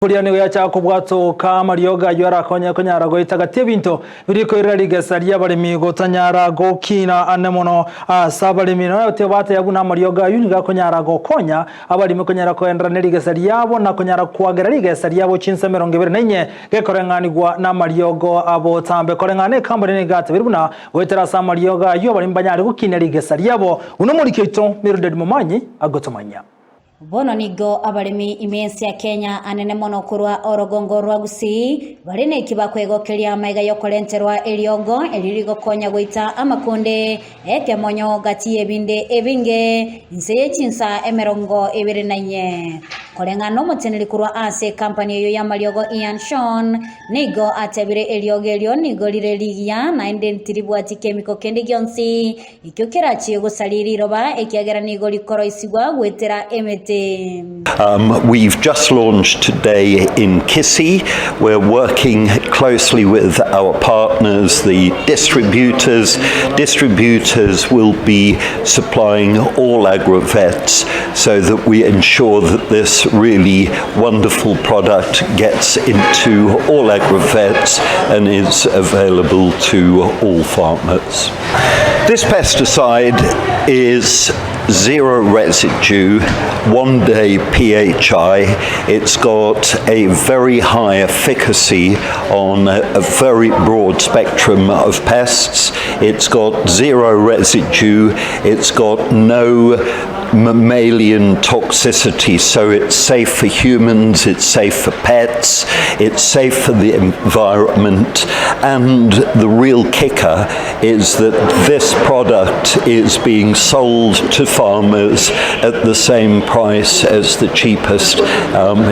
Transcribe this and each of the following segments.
Koria nigo yachaka kobwatoka amariogo ayio arakonye konyara goita gati ebinto biria koirera rigesa ri'abaremi gotanyara gokina ane mono ase abaremi. Nonya tibateba buna amariogo ayio nigo akonyara gokonya abaremi konyara koenderera nerigesa riabo na konyara kwagera rigesa riabo chinsa 24 gekoreng'anigwa namariogo abotambe. Koreng'ana nekambani nigo atebirie buna goetera ase amariogo ayio abaremi banyare gokinia rigesa riabo buna omoriki oito Mildred Momanyi agotomanyia. Bono nigo abaremi ime y'ense ya Kenya anene mono korwa orogongo rwa Gusii bare neki bakwegokeria amaiga y'okorenterwa eriogo erio rigokonya goita amakonde ekemonyo gati y'ebinde ebinge inse ye chinsa 24. Koreng'ana nomoteneri korwa ase ekampani eyio y'amariogo Ian Shawn nigo atebire eriogo erio nigo rire rigiya naende tiribwati kemiko kende gionsi Ekio kerachie gosaria riroba, ekiagera nigo rikoroisigwa goetera emete. We've just launched today in Kisii. We're working closely with our partners, the distributors. Distributors will be supplying all agrovets so that we ensure that this really wonderful product gets into all agrovets and is available to all farmers. This pesticide is zero residue, 1 day PHI. It's got a very high efficacy on a very broad spectrum of pests. It's got zero residue. It's got no mammalian toxicity, so it's safe for humans, it's safe for pets, it's safe for the environment, and the real kicker is that this product is being sold to farmers at the same price as the cheapest um,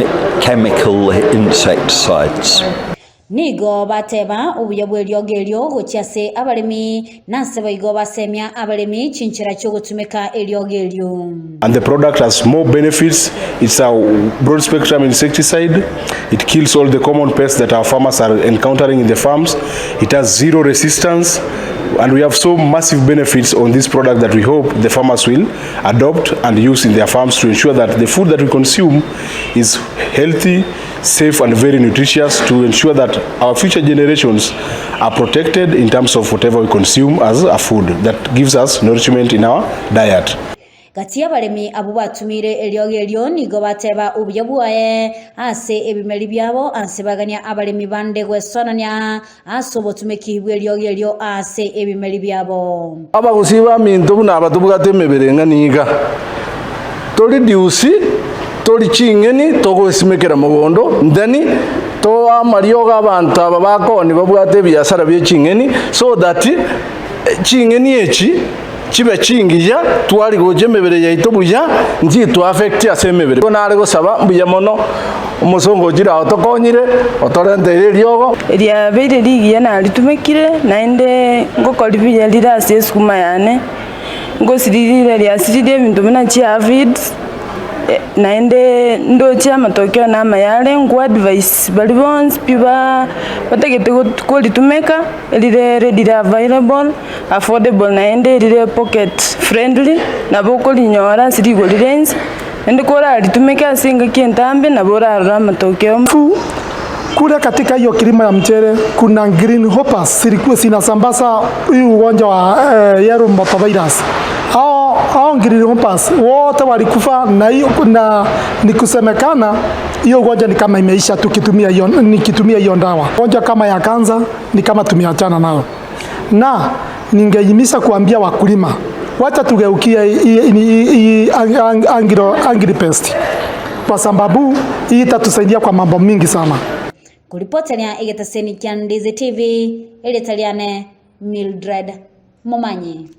chemical insecticides. Nigo bateba obuya bw'eriogo erio gochia ase abaremi, na ase boigo basemia abaremi chinchera chi'ogotumeka eriogo erio. And the product has more benefits, it's a broad spectrum insecticide, it kills all the common pests that our farmers are encountering in the farms, it has zero resistance and we have so massive benefits on this product that we hope the farmers will adopt and use in their farms to ensure that the food that we consume is healthy, safe and very nutritious to ensure that our future generations are protected in terms of whatever we consume as a food that gives us nourishment in our diet. Gati y'abaremi abwo batumire eriogi erio nigo bateba obuya bwaye ase ebimeri biabo, ase bagania abaremi bande gwesonania ase obotumeki bw'eriogi erio ase ebimeri biabo. Abagusii baminto buna aba tobwate emebere eng'ana iga, toriduce tori ching'eni togosimekera mogondo then toa amariogo abanto aba bakoni babwate ebiasara bie ching'eni so that ching'eni echi chibe chingiya twari gocha emebere yaito buya nchitwa affect ase emebere. Igo nare gosaba mbuya mono omosongo ochire aa otokonyire otorenteire eriogo. Riabeire rigiya naritumekire, naende ngokori buya rire ase esukuma yane, ngosirire riasiririe ebinto buna chiafids, naende ndoche amatokeo na amaya are, nko advise baria bonsi pi ba batagete koritumeka, rire readily available, affordable naende rire pocket friendly, nabo okorinyora ase rigori ria inse, naende koraritumeke ase engaki entambe nabo orarore amatokeo. Kule katika hiyo kilimo ya mchele kuna green hoppers zilikuwa zinasambaza hii ugonjwa wa eh, yellow mottle virus. Hao hao green hoppers wote walikufa na hiyo na ni kusemekana hiyo ugonjwa ni kama imeisha tukitumia hiyo nikitumia hiyo dawa. Ugonjwa kama ya kansa ni kama tumeachana nayo, na ningehimiza kuambia wakulima wacha tugeukie hii Agripest kwa sababu hii itatusaidia kwa mambo mingi sana. Koripoteria egetaseni kia Ndizi TV, erieta riane Mildred Momanyi.